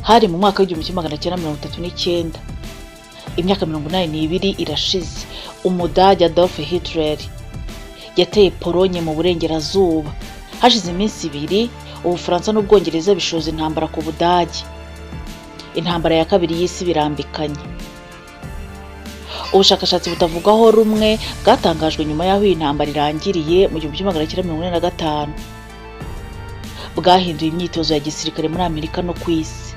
Hari mu mwaka w'1939, imyaka 82 irashize. Umudage Adolf Hitler yateye Polonye mu burengerazuba. Hashize iminsi 2, Ubufaransa n'Ubwongereza bishoza intambara ku Budage. Intambara ya kabiri y'isi birambikanye. Ubushakashatsi butavugwaho rumwe bwatangajwe nyuma y'aho iyi ntambara irangiriye mu 1945 bwahinduye imyitozo ya gisirikare muri Amerika no ku isi.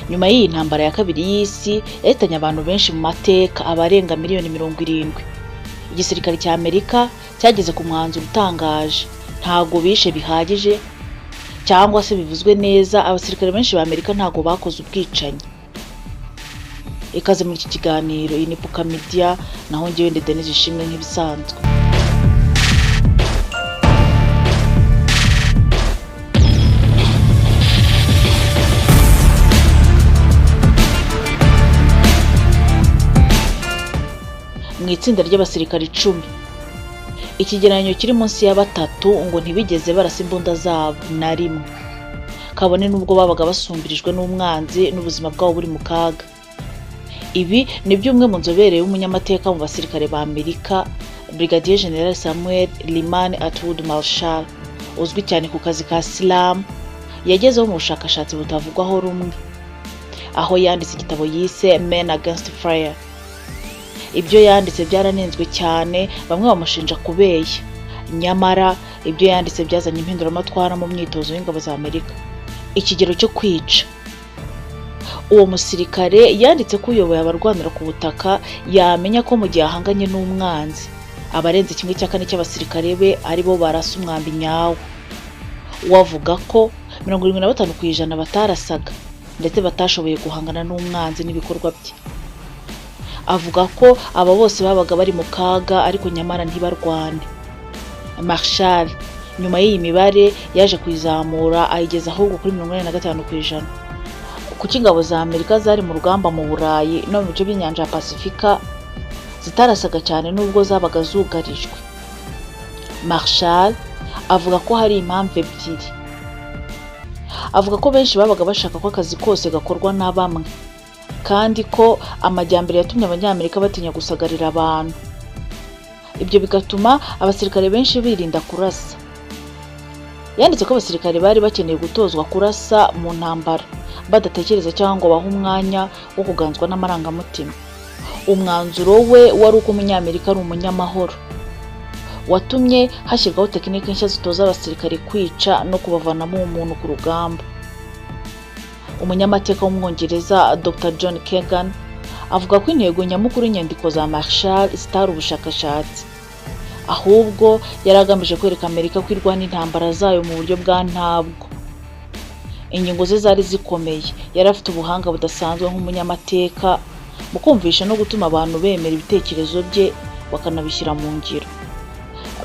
Nyuma y'iyi ntambara ya kabiri y'isi yahitanye abantu benshi mu mateka, abarenga miliyoni 70, igisirikare cya Amerika cyageze ku mwanzuro utangaje: ntago bishe bihagije, cyangwa se bivuzwe neza, abasirikare benshi ba Amerika ntago bakoze ubwicanyi. Ikaze muri iki kiganiro. Iyi ni Puka Media, naho njyewe ndi Denise Ishimwe nk'ibisanzwe. Mu itsinda ry'abasirikare 10, ikigereranyo kiri munsi ya 3 ngo ntibigeze barasa imbunda zabo na rimwe, kabone n'ubwo babaga basumbirijwe n'umwanzi n'ubuzima bwabo buri mu kaga. Ibi ni byo umwe mu nzobere w'umunyamateka mu basirikare ba Amerika, Brigadier General Samuel Lyman Atwood Marshall, uzwi cyane ku kazi ka Silamu, yagezeho mu bushakashatsi butavugwaho rumwe, aho yanditse igitabo yise Men Against Fire. Ibyo yanditse byaranenzwe cyane, bamwe bamushinja kubeshya. Nyamara ibyo yanditse byazanye impinduramatwara mu myitozo y'ingabo za Amerika. Ikigero cyo kwica. Uwo musirikare yanditse ko uyoboye abarwanira ku butaka yamenya ko mu gihe ahanganye n'umwanzi, abarenze 1/4 cy'abasirikare be aribo barasa umwambi nyawo. Wavuga ko 75% batarasaga, ndetse batashoboye guhangana n'umwanzi n'ibikorwa bye. Avuga ko aba bose babaga bari mu kaga, ariko nyamara ntibarwane. Marshall nyuma y'iyi mibare yaje kuyizamura, ayigeza ahubwo kuri 85%. Kuki ingabo za Amerika zari mu rugamba mu Burayi no mu bice by'inyanja ya Pasifika zitarasaga cyane nubwo zabaga zugarijwe? Marshall avuga ko hari impamvu ebyiri. Avuga ko benshi babaga bashaka ko akazi kose gakorwa na bamwe, kandi ko amajyambere yatumye Abanyamerika batinya gusagarira abantu. Ibyo bigatuma abasirikare benshi birinda kurasa. Yanditse ko abasirikare bari bakeneye gutozwa kurasa mu ntambara badatekereza cyangwa ngo bahe umwanya wo kuganzwa n'amarangamutima. Umwanzuro we wari uko Umunyamerika ari umunyamahoro, watumye hashyirwaho tekinike nshya zitoza abasirikare kwica no kubavanamo umuntu ku rugamba. Umunyamateka w'Umwongereza Dr John Keegan avuga ko intego nyamukuru y'inyandiko za Marshall zitari ubushakashatsi, ahubwo yari agamije kwereka Amerika ko irwana intambara zayo mu buryo bwa ntabwo. Ingingo ze zari zikomeye. Yari afite ubuhanga budasanzwe nk'umunyamateka mu kumvisha no gutuma abantu bemera ibitekerezo bye bakanabishyira mu ngiro.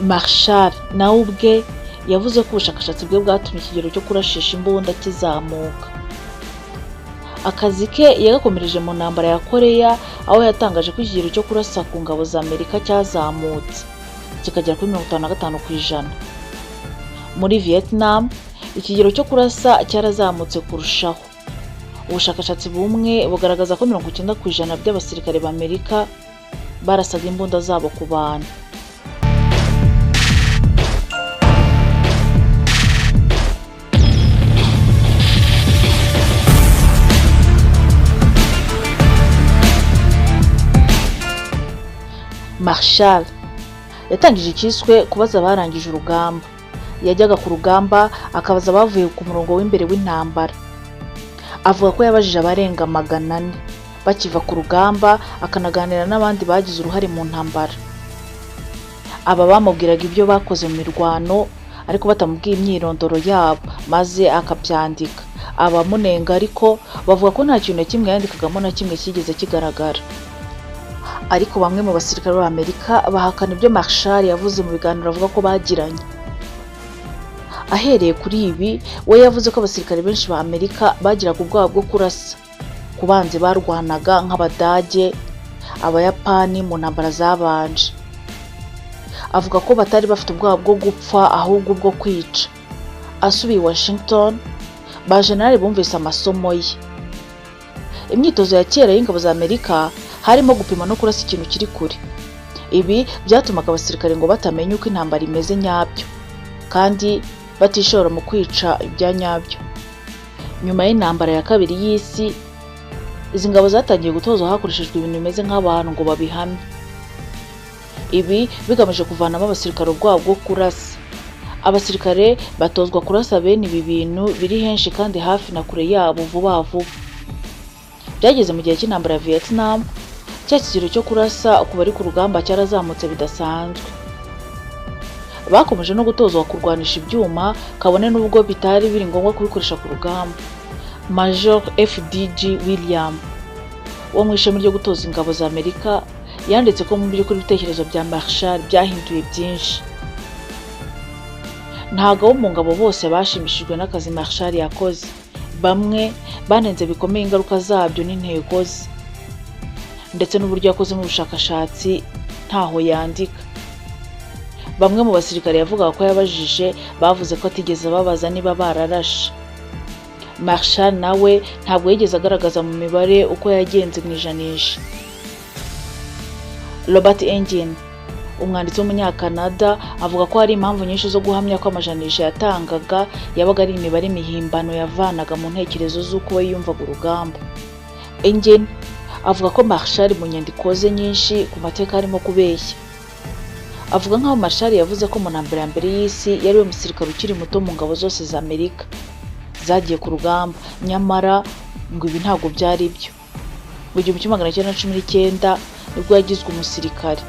Marshall nawe ubwe yavuze ko ubushakashatsi bwe bwatumye ikigero cyo kurashisha imbunda kizamuka. Akazi ke yagakomereje mu ntambara ya Koreya, aho yatangaje ko ikigero cyo kurasa ku ngabo za Amerika cyazamutse kikagera kuri 55%. Muri Vietnam ikigero cyo kurasa cyarazamutse kurushaho. Ubushakashatsi bumwe bugaragaza ko 90% by'abasirikare ba Amerika barasaga imbunda zabo ku bantu. Marshall yatangije icyiswe kubaza abarangije urugamba. Yajyaga ku rugamba akabaza abavuye ku murongo w'imbere w'intambara. Avuga ko yabajije abarenga 400 bakiva ku rugamba, akanaganira n'abandi bagize uruhare mu ntambara. Aba bamubwiraga ibyo bakoze mu mirwano, ariko batamubwiye imyirondoro yabo, maze akabyandika. Abamunenga ariko bavuga ko nta kintu na kimwe yandikagamo na kimwe cyigeze kigaragara. Ariko bamwe mu basirikare b'Amerika bahakana ibyo Marshall yavuze mu biganiro avuga ko bagiranye. Ahereye kuri ibi, we yavuze ko abasirikare benshi ba Amerika bagiraga ubwoba bwo kurasa ku banzi barwanaga nk'Abadage, Abayapani mu ntambara zabanje. Avuga ko batari bafite ubwoba bwo gupfa, ahubwo bwo kwica. Asubiye i Washington, Ba generali bumvise amasomo ye. Imyitozo ya kera y'ingabo za Amerika harimo gupima no kurasa ikintu kiri kure. Ibi byatumaga abasirikare ngo batamenya uko intambara imeze nyabyo, kandi batishora mu kwica ibya nyabyo. Nyuma y'intambara ya kabiri y'isi, izi ngabo zatangiye gutozwa hakoreshejwe ibintu bimeze nk'abantu ngo babihamye. Ibi bigamije kuvanamo abasirikare ubwoba bwo kurasa. Abasirikare batozwa kurasa bene ibi bintu biri henshi kandi hafi na kure yabo vuba vuba. Byageze mu gihe cy'intambara ya Vietnam, cya kigero cyo kurasa ku bari ku rugamba cyarazamutse bidasanzwe. Bakomeje no gutozwa kurwanisha ibyuma, kabone n'ubwo bitari biri ngombwa kubikoresha ku rugamba. Major FDG William wo mu ishami ryo gutoza ingabo za Amerika yanditse ko mu by'ukuri ibitekerezo bya Marshall byahinduye byinshi. Ntabwo abo mu ngabo bose bashimishijwe n'akazi Marshall yakoze. Bamwe banenze bikomeye ingaruka zabyo n'intego ze, ndetse n'uburyo yakozemo ubushakashatsi ntaho yandika. Bamwe mu basirikare yavugaga ko yabajije bavuze ko atigeze ababaza niba bararashe. Marshall nawe ntabwo yigeze agaragaza mu mibare uko yagenze mu ijanisha. Robert Engin, umwanditsi w'umunyakanada, avuga ko hari impamvu nyinshi zo guhamya ko amajanisha yatangaga yabaga ari imibare mihimbano yavanaga mu ntekerezo z'uko we yumvaga urugamba. Engin avuga ko Marshall mu nyandiko ze nyinshi ku mateka harimo kubeshya. Avuga nk'aho Marshall yavuze ko mu ntambara ya mbere y'isi yari we musirikare ukiri muto mu ngabo zose za Amerika zagiye ku rugamba, nyamara ngo ibi ntabwo byari byo. Mu 1919 nibwo yagizwe umusirikare.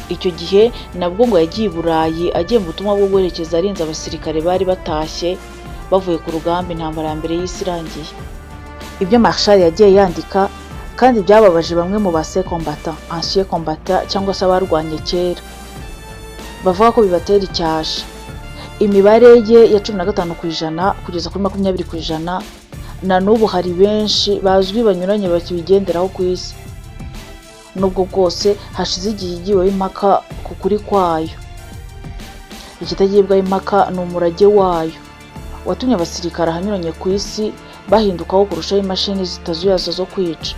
Icyo gihe nabwo ngo yagiye i Burayi agiye mu butumwa bwo guherekeza arinze abasirikare bari batashye bavuye ku rugamba intambara ya mbere y'isi irangiye. Ibyo Marshall yagiye yandika kandi byababaje bamwe mu ba combatants, anciens combattants cyangwa se abarwanye kera, bavuga ko bibatera icyasha. Imibare ye ya 15% kugeza kuri 20% na n'ubu hari benshi bazwi banyuranye bakibigenderaho ku isi, nubwo bwose hashize igihe igiweho impaka ku kuri kwayo. Ikitagibwaho impaka ni umurage wayo watumye abasirikare ahanyuranye ku isi bahindukaho kurushaho imashini zitazuyaza zo kwica.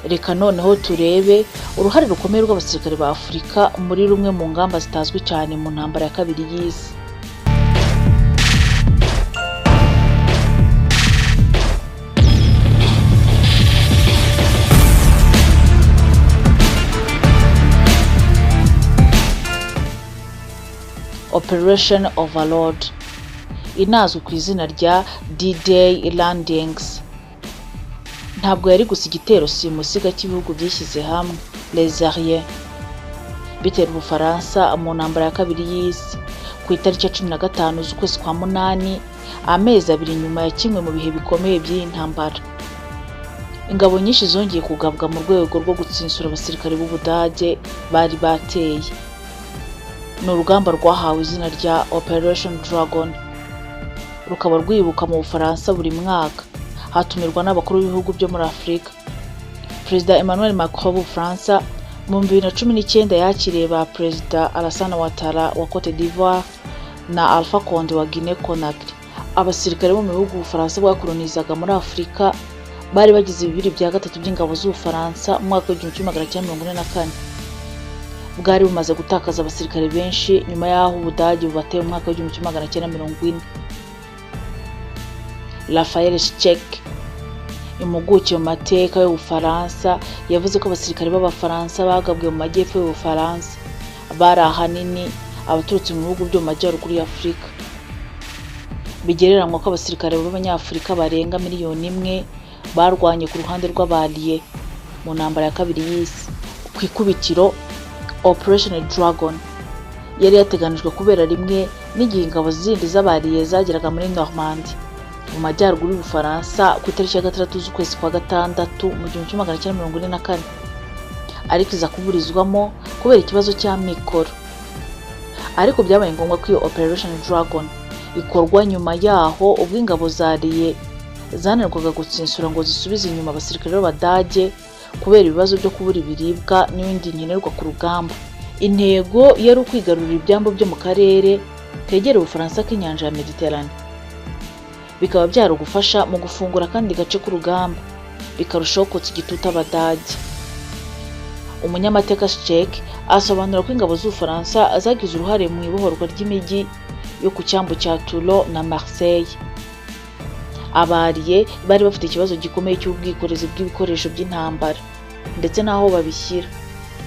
Reka noneho turebe uruhare rukomeye rw'abasirikare ba Afurika muri rumwe mu ngamba zitazwi cyane mu ntambara ya kabiri y'isi. Operation Overlord inazwi ku izina rya D-Day Landings, ntabwo yari gusa igitero simusiga cy'ibihugu byishyize hamwe Les Alliés bitera Ubufaransa mu ntambara ya kabiri y'isi ku itariki ya 15 z'ukwezi kwa 8, amezi abiri nyuma ya kimwe mu bihe bikomeye by'iyi ntambara. Ingabo nyinshi zongeye kugabwa mu rwego rwo gutsinsura abasirikare b'Ubudage bari bateye. Ni urugamba rwahawe izina rya Operation Dragon, rukaba rwibuka mu Bufaransa buri mwaka, hatumirwa n'abakuru b'ibihugu byo muri Afurika. Perezida Emmanuel Macron w'Ubufaransa mu 2019 yakiriye ba Perezida Alassane Ouattara wa Cote d'Ivoire na Alpha Condé wa Guinea Conakry. Abasirikare bo mu bihugu Ubufaransa bwakolonizaga muri Afurika bari bagize 2/3 by'ingabo z'Ubufaransa mu mwaka wa 1944. Bwari bumaze gutakaza abasirikare benshi nyuma y'aho Ubudage bubateye mu mwaka wa 1940. Raphael Scheck, impuguke mu mateka y'Ubufaransa, yavuze ko abasirikare b'Abafaransa bagabwe mu majyepfo y'Ubufaransa bari ahanini abaturutse mu bihugu byo mu majyaruguru y'Afurika. Bigereranywa ko abasirikare b'Abanyafurika barenga 1 miliyoni barwanye ku ruhande rw'Abaliye mu ntambara ya kabiri y'isi. Ku ikubitiro, Operation Dragon yari yateganijwe kubera rimwe n'igihe ingabo zindi z'Abaliye zageraga muri Normandie mu majyaruguru y'Ubufaransa ku itariki ya 6 z'ukwezi kwa 6 mu 1944, ariko iza kuburizwamo kubera ikibazo cy'amikoro. Ariko byabaye ngombwa ko iyo Operation Dragon ikorwa nyuma yaho ubwo ingabo za Allié zananirwaga gutsinsura ngo zisubize inyuma abasirikare b'Abadage kubera ibibazo byo kubura ibiribwa n'ibindi nkenerwa ku rugamba. Intego yari ukwigarurira ibyambu byo mu karere kegereye Ubufaransa k'inyanja ya Mediterane. Bikaba byari ugufasha mu gufungura akandi gace k'urugamba, bikarushaho kotsa igitutu Abadage. Umunyamateka Schek asobanura ko ingabo z'Ubufaransa zagize uruhare mu ibohorwa ry'imijyi yo ku cyambu cya Toulon na Marseille. Abariye bari bafite ikibazo gikomeye cy'ubwikorezi bw'ibikoresho by'intambara ndetse n'aho babishyira.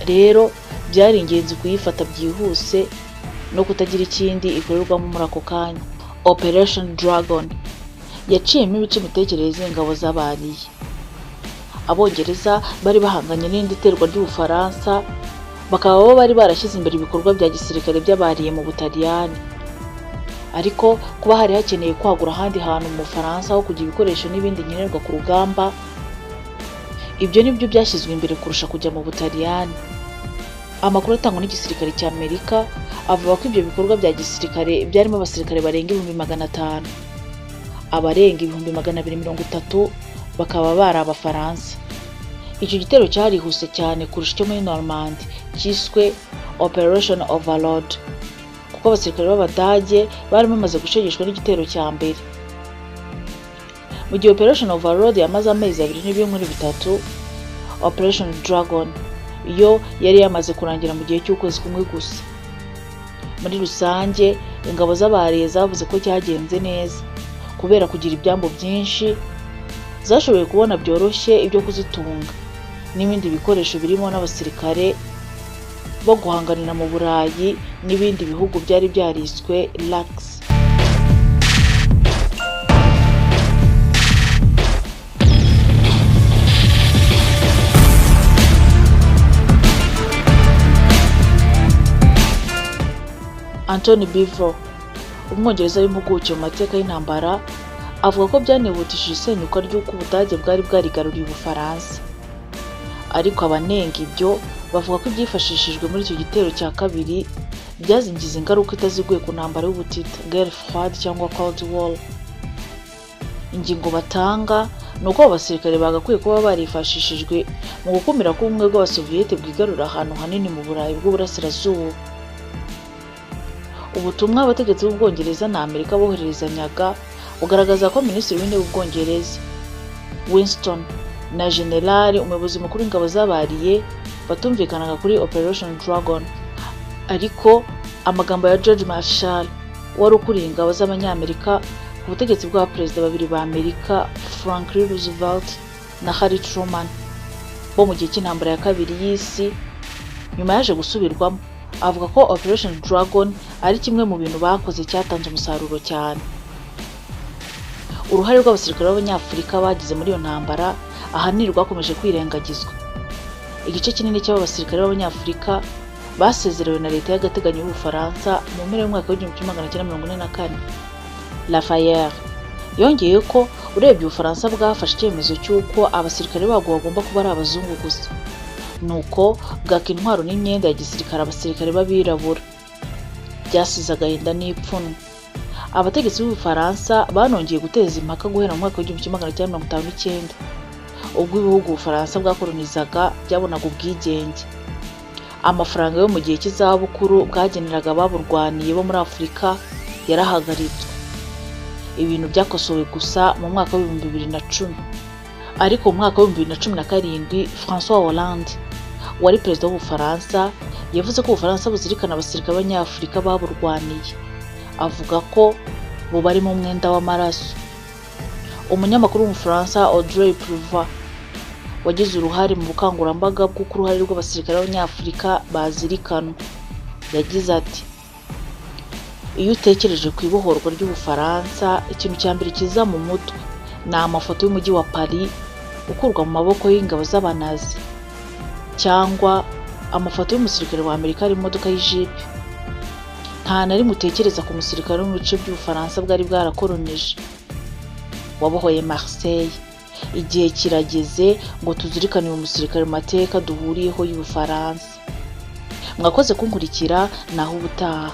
Rero byari ingenzi kuyifata byihuse no kutagira ikindi ikorerwamo muri ako kanya. Operation Dragon yaciyemo ibice imitekerereze y'ingabo z'Abariye. Abongereza bari bahanganye n'indi terwa ry'Ubufaransa, bakaba bo bari barashyize imbere ibikorwa bya gisirikare by'Abariye mu Butaliyani. Ariko kuba hari hakeneye kwagura ahandi hantu mu Bufaransa ho kugira ibikoresho n'ibindi nkenerwa ku rugamba, ibyo nibyo byashyizwe imbere kurusha kujya mu Butaliyani. Amakuru atangwa n'igisirikare cya Amerika avuga ko ibyo bikorwa bya gisirikare byarimo abasirikare barenga 500,000, abarenga 230,000 bakaba bari Abafaransa. Icyo gitero cyarihuse cyane kurusha icyo muri Normandie cyiswe Operation Overlord, kuko abasirikare b'Abadage bari bamaze gushegeshwa n'igitero cya mbere. Mu gihe Operation Overlord yamaze amezi 2 n'ibyumweru 3, Operation Dragon yo yari yamaze kurangira mu gihe cy'ukwezi kumwe gusa. Muri rusange ingabo z'Abariye zavuze ko cyagenze neza kubera kugira ibyambu byinshi, zashoboye kubona byoroshye ibyo kuzitunga n'ibindi bikoresho birimo n'abasirikare bo guhanganira mu Burayi n'ibindi bihugu byari byariswe LAX. Anthony Beevor, umwongereza w'impuguke mu mateka y'intambara, avuga ko byanihutishije isenyuka ry'uko Ubudage bwari bwarigaruriye Ubufaransa. Ariko abanenga ibyo bavuga ko ibyifashishijwe muri icyo gitero cya kabiri byazigize ingaruka itaziguye ku ntambara y'ubutita, guerre froide cyangwa Cold War. Ingingo batanga ni uko abo basirikare bagakwiye kuba barifashishijwe mu gukumira ko ubumwe bw'Abasoviyete bwigarurira ahantu hanini mu Burayi bw'Uburasirazuba. Ubutumwa abategetsi b'Ubwongereza na Amerika bohererezanyaga bugaragaza ko Minisitiri w'Intebe w'Ubwongereza Winston na Generali umuyobozi mukuru w'ingabo z'Abariye batumvikanaga kuri Operation Dragon. Ariko amagambo ya George Marshall wari ukuriye ingabo z'Abanyamerika ku butegetsi bwa perezida babiri ba Amerika, Franklin Roosevelt na Harry Truman, bo mu gihe cy'intambara ya kabiri y'isi, nyuma yaje gusubirwamo, avuga ko Operation Dragon ari kimwe mu bintu bakoze cyatanze umusaruro cyane. Uruhare rw'abasirikare b'Abanyafurika bagize muri iyo ntambara ahanini rwakomeje kwirengagizwa. Igice kinini cy'abo basirikare b'Abanyafurika basezerewe na leta y'agateganyo y'Ubufaransa mu mpera y'umwaka w'1944. Lafayette yongeye ko urebye Ubufaransa bwafashe icyemezo cy'uko abasirikare babwo bagomba kuba ari abazungu gusa, nuko bwaka intwaro n'imyenda ya gisirikare abasirikare b'abirabura. Byasize agahinda n'ipfunwe. Abategetsi b'Ubufaransa banongeye guteza impaka guhera mu mwaka w'1959, ubwo ibihugu Ubufaransa bwakolonizaga byabonaga ubwigenge. Amafaranga yo mu gihe cy'izabukuru bwageneraga ababurwaniye bo muri Afurika yarahagaritswe. Ibintu byakosowe gusa mu mwaka w'2010. Ariko mu mwaka w'2017 François Hollande wari perezida w'Ubufaransa yavuze ko Ubufaransa buzirikana abasirikare b'Abanyafurika baburwaniye, avuga ko bubarimo umwenda w'amaraso. Umunyamakuru w'Umufaransa Audrey Pulvar wagize uruhare mu bukangurambaga bw'uko uruhare rw'abasirikare b'Abanyafurika bazirikanwa, yagize ati: iyo utekereje ku ibohorwa ry'Ubufaransa, ikintu cya mbere kiza mu mutwe ni amafoto y'umujyi wa Paris ukurwa mu maboko y'ingabo z'Abanazi, cyangwa amafoto y'umusirikare wa Amerika ari mu modoka y'ijipe. Nta na rimwe utekereza ku musirikare wo mu bice by'Ubufaransa bwari bwarakoronije wabohoye Marseille. Igihe kirageze ngo tuzirikane uyu musirikare mu mateka duhuriyeho y'Ubufaransa. Mwakoze kunkurikira, naho ubutaha.